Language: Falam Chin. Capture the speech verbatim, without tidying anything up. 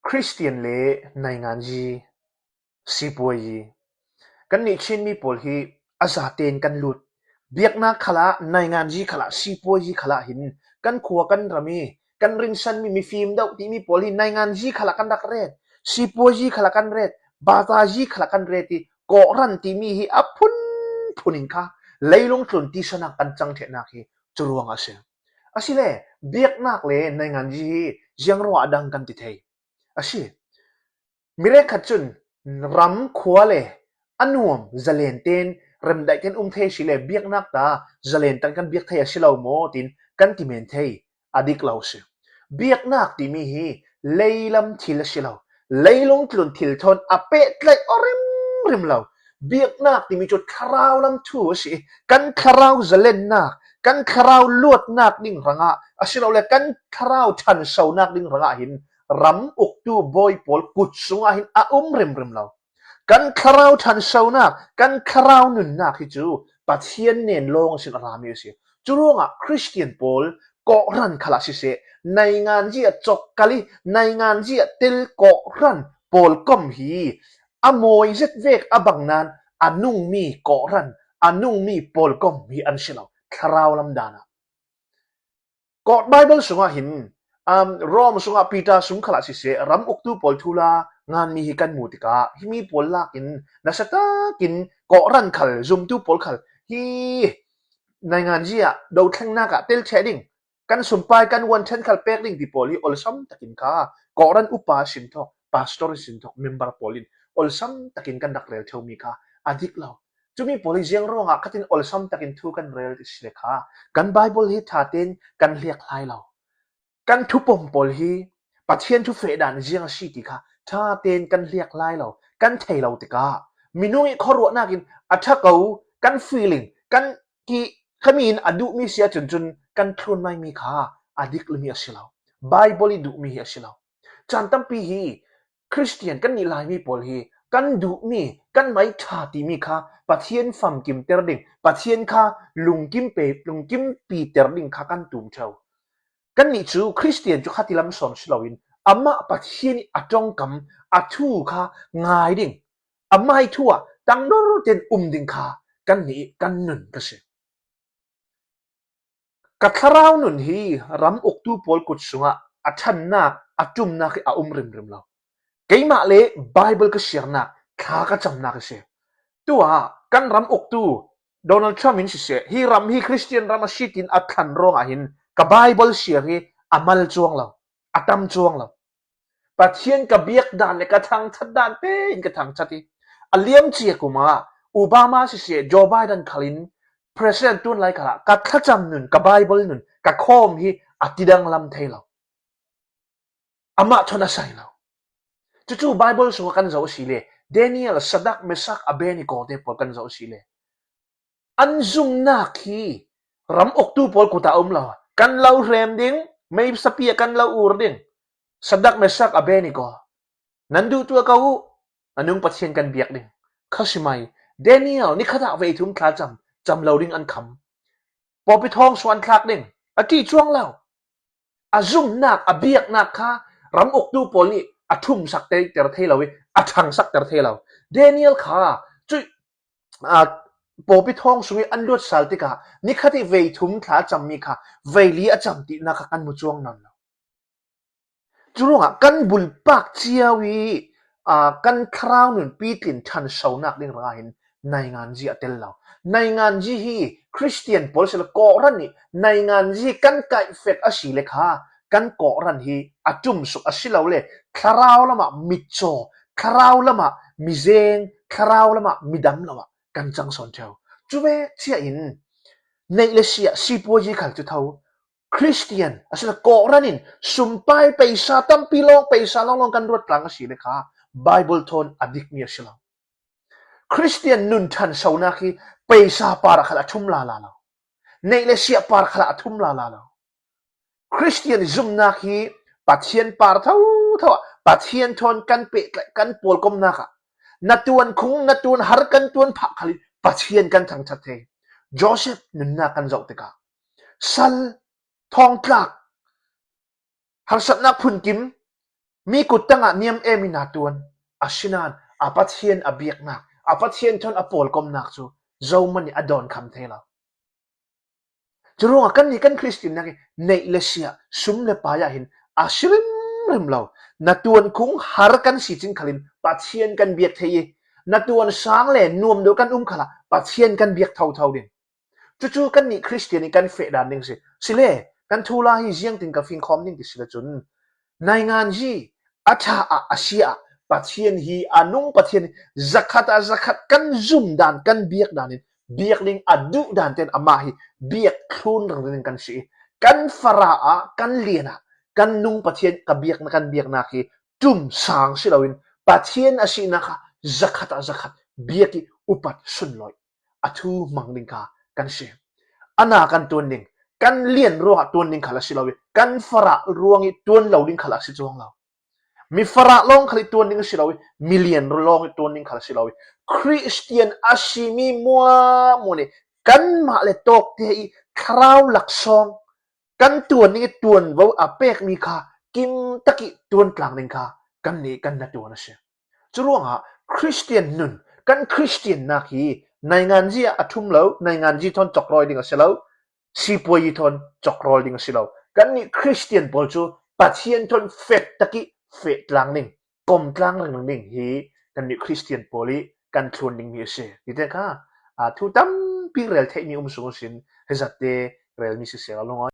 Khristian le nainganzi, sipuayi, kannih Chin mi pawl hi a zaten kan lut. Biaknak khalah, nainganzi khalah, sipuayi khalah hin kan khua kan ram i kan rinsan mi, mifim deuh timi pawl hi nainganzi khalah kan rak ret, sipuayi khalah kan ret, batayi khalah kan ret i Kawhhran timi hi a phunphun in kha leilung tlun tisanak kan cang ṭhehnak hi cu ruangah a si. Asile biaknak le nainganzi hi ziang ruah a dang kan ti thei? A si. Mirek khat cun ram khua le a nuam zalen ten remdaih ten um thei si le biaknak ta zalen tan kan biak thei a si lo maw tiin kan ti men thei. A dik lo si. Biaknak timi hi leilam thil a si lo, leilung tlun thil thawn a pehtlaih aw rimrim lo. Biaknak timi cu thlarau lam thu a si. Kan thlarau zalennak, kan thlarau luatnak ding hrangah, asilole kan thlarau ṭhansonak ding hrangah hin ram uktu bawi pawl kut sungah hin a um rimrim lo. Kan thlarau ṭhansonak, kan thlarau nunnak hi cu Pathian nen lawng sin a rami a si. Cu ruangah Khristian pawl kawhhran khalah siseh, nainganzi ah cawk kal i nainganzi ah tel kawhhran pawlkom hi a mawi zet vek a bang nain a nungmi kawhhran, a nungmi pawlkom hi an si lo, thlarau lam dan ah. Kawh Baibal sungah hin, um, Rom sungah Peter sung khalah siseh, ram uktu pawl thu la nganmi hi kan hmu tikah, himi pawl lak in nasa takin kawhhran khal, zumtu pawl khal hi nainganzi ah dothlengnak ah tel ṭheh ding, kan sumpai, kan vuan ṭhen khal pek ding ti pawl hi olsam takin kha kawhhran upa sin thawk, pastor sin thawk, member pawl in olsam takin kan rak rel ṭheumi kha a dik lo. Cumi pawl hi ziang ruangah khatin olsam takin thu kan rel ti si le kha, kan Baibal hi ṭha tein kan hliak hlai lo. Kan thupom pawl hi Pathian thu feh dan ziang a si ti kha ṭha tein kan hliak hlai lo. Kan thei lo tikah minung i khuaruahnak in a ṭha ko, kan feeling, kan ki, khami in a duhmi si ahcun cun kan thlun maimi kha a dik limi a si lo. Baibal i duhmi hi a si lo. Caan tampi hi Khristian kannih Laimi pawl hi kan duhmi, kan mai ṭha timi kha Pathian famkimter ding, Pathian kha lungkim pe, lungkimpi ter ding kha kan tum ṭheu. Kannih cu Khristian cu khati lam sawn si loin amah Pathian i a ṭongkam, a thu kha ngai ding, amah i thu ah tangdor tein um ding kha kannih kan nun ka si. Ka thlarau nun hi ram uktu pawl kut sungah a ṭhannak, a ṭumnak hi a um rimrim lo. Keimah le Baibal ka siarnak, thla ka camnak a si. Tuah kan ram uktu Donald Trump in siseh, hi ram hi Khristian ram a si tiin a thlan ruangah hin ka Baibal siar hi a mal cuang lo, a tam cuang lo. Pathian ka biak dan le ka thangṭhat dan tein ka thangṭhat hi. A liamcia kum ah Obama siseh, Joe Biden khal in President tun lai khalah ka thlacam nun, ka Baibal nun, ka khawm hi a tidang lam thei lo. Amah thawn a sai lo. Cucu Baibal sungah kan zoh a si le Daniel, Sadak, Mesak, Abednego te pawl kan zoh a si le an zumnak hi ram uktu pawl kut ah a um lo. Kan lo hrem ding, meisapi ah kan lo ur ding. Sadak, Mesak, Abednego, nan duh tuah ko uh, a nung Pathian kan biak ding. Kha si mai, Daniel, nikhat ah vei thum thla cam, cam lo ding an kham. Pawpi thawng sung an thlak ding, a ṭih cuang lo. A zumnak, a biaknak kha ram uktu pawl nih a ṭhumsak ter thei lo i a ṭhangsak ter thei lo. Daniel kha cuih, aa, pawpi thawng sung i an luat sal tikah nikhat i vei thum thla a cammi kha vei li a cam tinak kha kan hmu cuang nawn lo. Cu ruangah kan bulpak cio i, aa, kan thlarau nun pitlin ṭhansonak ding hrangah hin nainganzi a tel lo. Nainganzi hi Khristian pawl si lo, kawhhran nih nainganzi kan kaihfek a si le kha kan kawhhran hi a ṭumsuk a si lo le thlarau lamah mitcaw, thlarau lamah mizeng, thlarau lamah midam lo ah kan cang sawn ṭheu. Cu ve cia in neih le siah sipuayi khal cu tho. Khristian a si lo, kawhhran in sumpai, peisa tampi lawng, peisa lawnglawng kan ruat tlang a si le kha Baibal thawn a dikmi a si lo. Khristian nun ṭhansonak hi peisa par ah khalah a ṭhum lala lo. Neih le siah par khalah a ṭhum lala lo. Khristian zumnak hi Pathian par thotho ah, Pathian thawn kan pehtlaih, kan pawlkomnak ah, na tuan khung, na tuan har, kan tuan phah khal in Pathian kan thangṭhat thei. Joseph nunnak kan zoh tikah sal, thawngtlak, harsatnak phunkim, Mi kuttangah niam em in a tuan, asinain a Pathian a biaknak, a Pathian thawn a pawlkomnak cu zohmanh nih a dawn kham thei lo. Curuangah kannih kan Khristiannak i neih le siah, sum le pai ah hin a si rimrim lo. Na tuan khung har kan si cin khalin Pathian kan biak thei i, na tuan sang le nuam deuh kan um khalah Pathian kan biak thotho ding. Cucu kannih Khristian i kan feh dan ding si. Sile, kan thuhla hi ziangtin ka fingkhawm ding ti sile cun, nainganzi a ṭha ah a sia ah Pathian hi, a nung Pathian hi, zakhat ah zakhat kan zum dan, kan biak dan in, biak ding a duh dan ten amah hi biak thlun ringring kan si i, kan farah ah, kan lian ah, kan nung Pathian ka biakna, kan biaknak hi ṭum sang si loin Pathian a sinak ah zakhat ah zakhat biak i upat sunlawih a thu hmang ding kha kan si. A na kan tuan ding, kan lian ruangah tuan ding khal a si lo i, kan farah ruang i tuan lo ding khal a si cuang lo. Mi farah lawng khal i tuan ding a si lo i, mi lian lawng i tuan ding khal a si lo i, Khristian a si mi muahmuah nih kanmah le tawkte i thlarau laksawng kan tuan ding i tuanvo a pekmi kha kim tak i tuan tlang ding kha kannih kan na tuan a si. Curuangah Khristian nun, kan Khristiannak hi nainganzi ah a ṭhum lo, nainganzi thawn cawkrawi ding a si lo, sipuayi thawn cawkrawi ding a si lo. Kannih Khristian pawl cu Pathian thawn fek tak i feh tlang ding, kom tlang ringring ding hi kannih Khristian pawl i kan thlun dingmi a si. Tite kha, aa, thu tampi rel theihmi um sung sin, hezat te relmi siseh lo lungawi.